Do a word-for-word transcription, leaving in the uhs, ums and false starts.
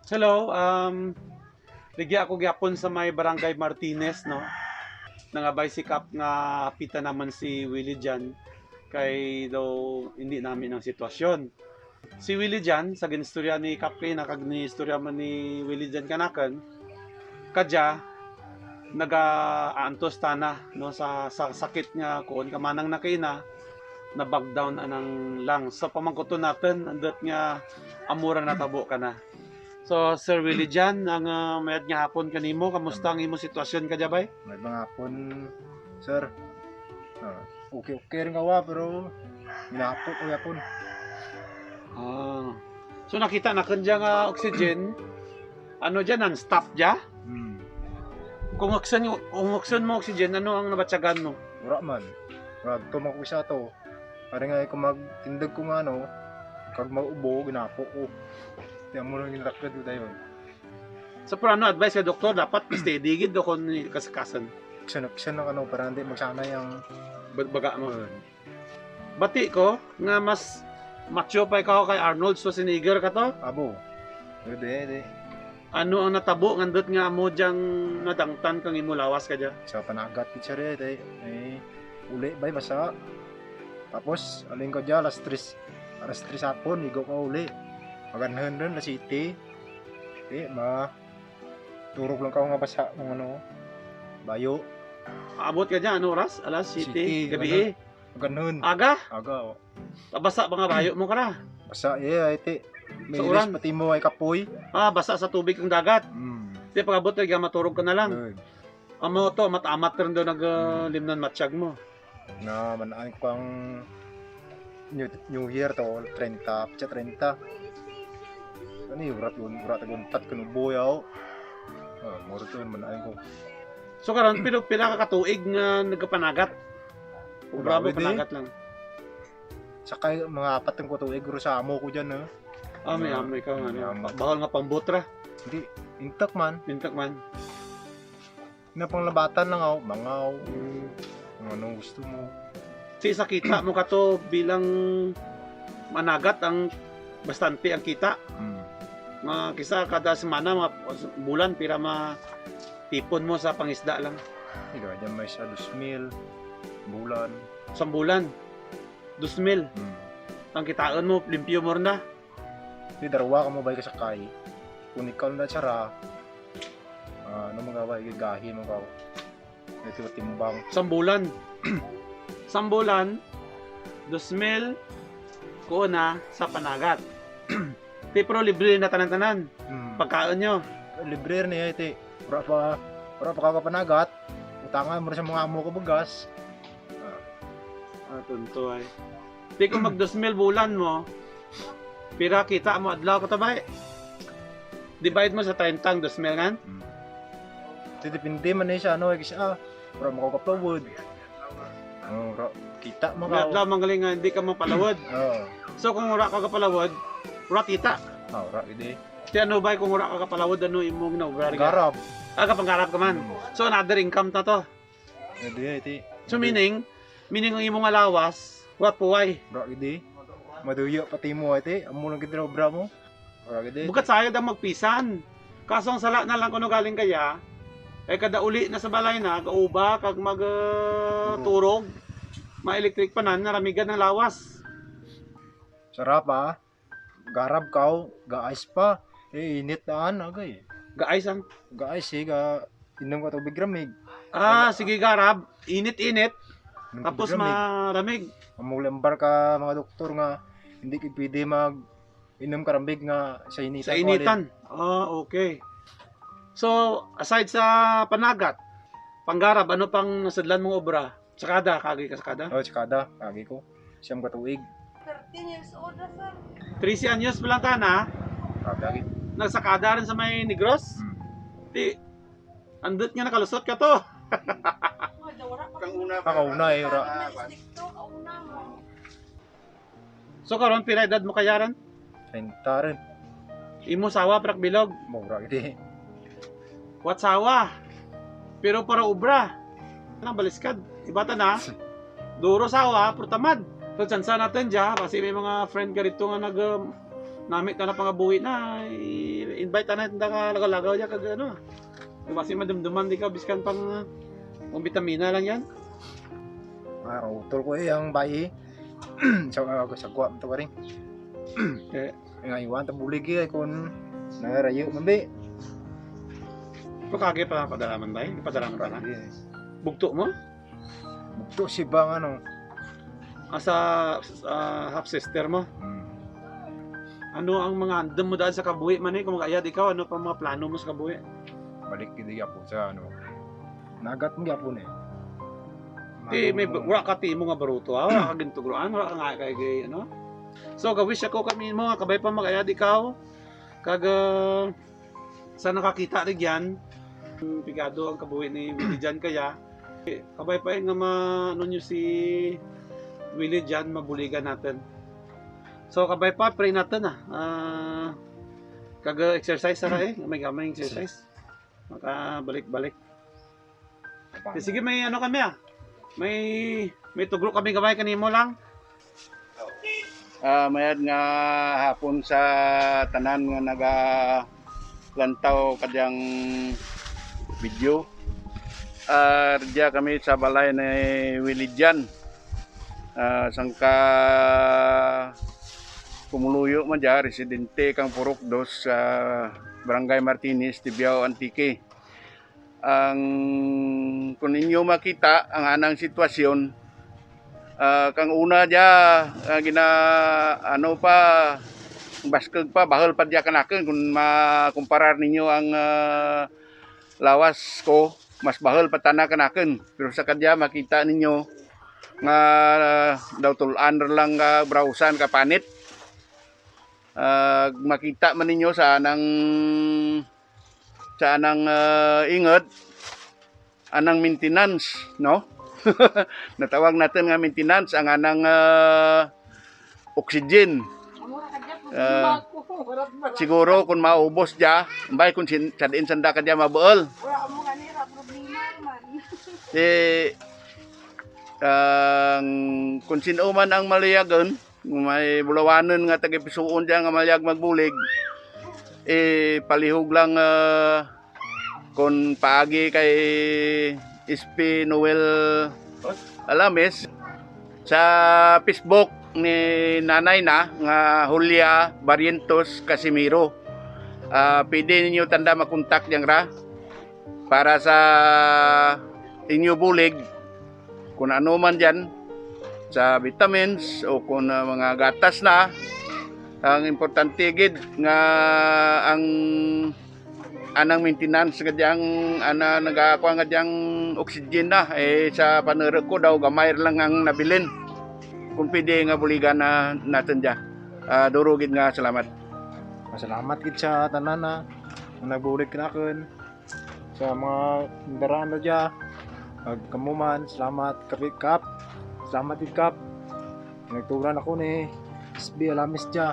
Hello, um, rugya ako gihapon sa may Barangay Martinez, no? Nangabay si Kap nga hapitan namun si Willie John, kay daw indi nami ang sitwasyon. Si Willie John, sa ginistorya ni Kap kaina, kag niistorya man ni Willie John kanakun, kadya, nagaantos tana, no, sa, sa sakit nga kuon, kag manang na kaina, na-back down anang lungs. So, pamangkuton natun, andut nga amo ra natabo kana. So, Sir Willie John, ang, ah, mayad nga hapon kanimo, kamusta ang imo sitwasyon kadya, bay? Mayad nga hapon, sir. Ah, okay, okay run gawa, pero ginahapo ko gihapon. Ah. So, nakita nakun dya nga oxygen, ano dya, non-stop dya? Hmm. Kung uksun, kung uksun mo oxygen, ano ang nabatyagan mo? Wara man. Wara, to man ko sa to. Ari nga, kung magtindug ko nga ano, kag mag-ubo, ginahapo ko. Ti amo lang ginrakud ko dayon. So, pero ano advice ka doktor, dapat steady gid o kon kasakasan? Uksun-uksun lang ano, para indi magsanay ang ba-, baga mo. Bati ko nga mas macho pa ikaw kay Arnold Schwarzenegger kato? Abo. Di, di. Ano ang natabo nga andut nga amo dyang nadangtan kang imo lawas kadya? Sa panagat gid sir, eh, ti, eh, uli bay basa. Tapos, halin ko dya, alas tres, alas tres hapon, igo ko uli. Maganhun run, alas siyete. Ti, ma-, turog lang ko nga basa, nga ano, bayo. Abot kadya, ano oras? Alas siyete, siyete, gabii. Ano, maganhun. Aga? Aga, o. Basa ba nga bayo mo kara? Basa, eh, ay, ti. Sa uran? Pati mo ay kapoy. Ah, basa sa tubig kang dagat. Hmm. Ti, pag-abot, ay, maturog ka na lang. Ay. Amo to, amat-amat run daw nag, ah, limnan matyag mo. Na, man-an ko kang New, New Year to, treinta, petsa treinta. Ano yung urat, urat, untat, kanuboy, aw. Ah, moro to, man-an ko. So, karon, pero pila ka katuig nga nagapanagat? Grabe, panagat lang. Sakay, mga apat ang katuig, pero sa amo ko dyan, ha? Ah, may amo ikaw, ano? May amo. Bahol nga pambutra. Hindi, intak man. Intak man. Na panglabatan lang, aw, mangaw. Mm. Kung anong gusto mo. Ti sa kita mo kato bilang managat ang bastante ang kita. Mm. Mga kisa kada semana, mga bulan, pira ma-, tipon mo sa pangisda lang? Ikaw, dyan may sa dos mil, bulan. Sa bulan? Dos mil? Hmm. Ang kitaun mo, limpyo mo run na? Ti darwa kamo bay kasakay. Kung ikaw na sara, ah, ano man gawa, igahi mo ka. Ito timbang. Sa bulan. Sa bulan, dos mil, kuon na sa panagat. Ti pero libre na tanan-tanan. Hmm. Pagkaon nyo. Libre run eh, ti. Wara pa, wara pa ka kapanagat. Utangan mo run sa mga amo ko bugas. Ah. Ah, tunto ay. Ti kung mag dos mil bulan mo, pira kita mo adlaw kato bay? Divide mo sa treinta ang dos mil ngan? Hmm. Ti depende man eh sa ano, eh, kasi, ah, wara mo ka kapalawod. Oh, wara, kita mo ka. May adlaw man gali nga hindi ka mapalawod. Oo. So kung wara ka kapalawod, wara kita. Ah, wara gid eh. Ti ano bay kung wara ka kapalawod, ano imong naobra rugya? Garab. Ah, kapanggarab ka man. Hmm. So another income ta to. Adi, adi. So, meaning, meaning ang imo nga lawas, wara puway. Wara gid eh. Maduya pati mo, ate. Amo lang gid ra obra mo. Wara gid eh. Bukut sayod ang magpisan. Kaso ang sala na lang kuno galing kaya, ay kada uli na sa balay na, gauba, kag mag, ah, turog, ma-electric pa nan, naramigan ang lawas. Sarap, ah. Garab kaw, ga-ice pa. Eh, init daan, agay. Ga-ice ang? Ga-ice, eh, ga-inom ka tubig ramig. Ah, sige, garab. Init-init. Inom tubig ramig. Tapos maramig. Amo lang ambar ka mga doktor nga, hindi ka pwede mag-inom ka ramig nga sa initan. Sa initan. Ah, okay. So, aside sa panagat, panggarab, ano pang nasudlan mong obra? Sakada, kaagi ka sakada? O, sakada, kaagi ko. Siyam ka tuig. Thirteen years old na, sir. Trese anyos pa lang tana. Kaagi. Nagsakada run sa may Negros? Hmm. Ti, andut nga nakalusot kato. Wala, wala pa. Kang una, ah, kauna, eh, wala. Wala, wala. Distrito, kauna mo. So, karon, pira edad mo kaya run? Treinta run. Imo sawa, pira ka bilog? Mura gid. Wara't sawa. Pero para obra. Nang baliskad. Iba tana. Duro sawa, pero tamad. So, tsansa natun dya. Basi may mga friend ka rito nga nag, um, namit na pangabuhi na. I-, Bay, tana tanda ka lagaw-lagaw dya kag ano. Basi madumduman di ka, biskan pang, ah, pang bitamina lang dyan. Ah, utol ko eh, ang bay. Sa, ah, sa kuha mo to ka rin. Eh. Nga iwan ta bulig eh, kun narayo man bi. Pakagi pa padalaman bay, padalaman pa na. Yes. Bugto mo? Bugto si bang ano. Asa, ah, half sister mo? Hmm. Ano ang mga andam mo daan sa kabuhi man eh, kung mag-ayad ikaw, ano pa mga plano mo sa kabuhi? Balik gid gyapon sa ano. Nagat mo gyapon eh. Ti, may, wala ka ti imo nga baruto, ha? Wala ka gintugroan, wala ka nga kay, kay, ano? So, ga-wish ako kanimo nga kabay pa mag-ayad ikaw. Kag, ah, sa nakakita rugyan, pigado ang kabuhi ni Willie John kadya. Kabay pa eh nga ma-, ano nyo si Willie John, mabuligan natun. So, kabay pa, pray natun, ah. Ah, kag-exercise sara eh, gamay-gamay exercise. Makabalik-balik. Eh, sige, may ano kami, ah. May, may tugro kami gamay kanimo lang. Ah, mayad nga hapon sa tanan nga nagalantaw kadyang video. Ah, dya kami sa balay ni Willie John. Ah, sangka pumuluyo man dya, residente kang Purok Dos sa Barangay Martinez, Tibiao, Antique. Ang, kun inyo makita, ang anang sitwasyon, ah, kang una dya, ah, gina-, ano pa, baskug pa, bahul pa dya kanakun, kun makumparar ninyo ang, ah, lawas ko, mas bahul pa tana kanakun. Pero sa kadya, makita ninyo nga, ah, daw tul-an ra lang ka brausan ka panit. Ah, makita man ninyo sa anang sa anang, ah, ingud, anang maintenance, no? Natawag natun nga maintenance, ang anang, ah, oxygen. Ah, siguro kun maubos dya, ambay kun sin-, sa diin sanda kadya mabuul. Ti, ang, kun sin-o man ang maliyagun, may bulawanun nga taga-Pisoon dya nga malyag magbulig, eh, palihog lang, ah, kun paagi kay S P Noel Alamis, sa Facebook ni nanay na nga Julia Barrientos Casimiro. Ah, pwede ninyo tanda makontak dyan ra para sa inyo bulig. Kun ano man dyan, sa vitamins o kun, ah, mga gatas na, ang importante gid nga ang anang maintenance nga dyang, ana, nagakuan nga dyang oxygen na, eh, sa panuruk ko daw gamay ra lang ang nabilin. Kun pwede nga buligan na natun dya. Ah, duro gid nga salamat. Salamat gid sa tanan, ah, nga nagbulig kanakun. Sa mga tindaran na dya, kag kamo man, salamat, Kap, Kap. Salamat gid, Kap. Nagturan ako ni S B Alamis dya.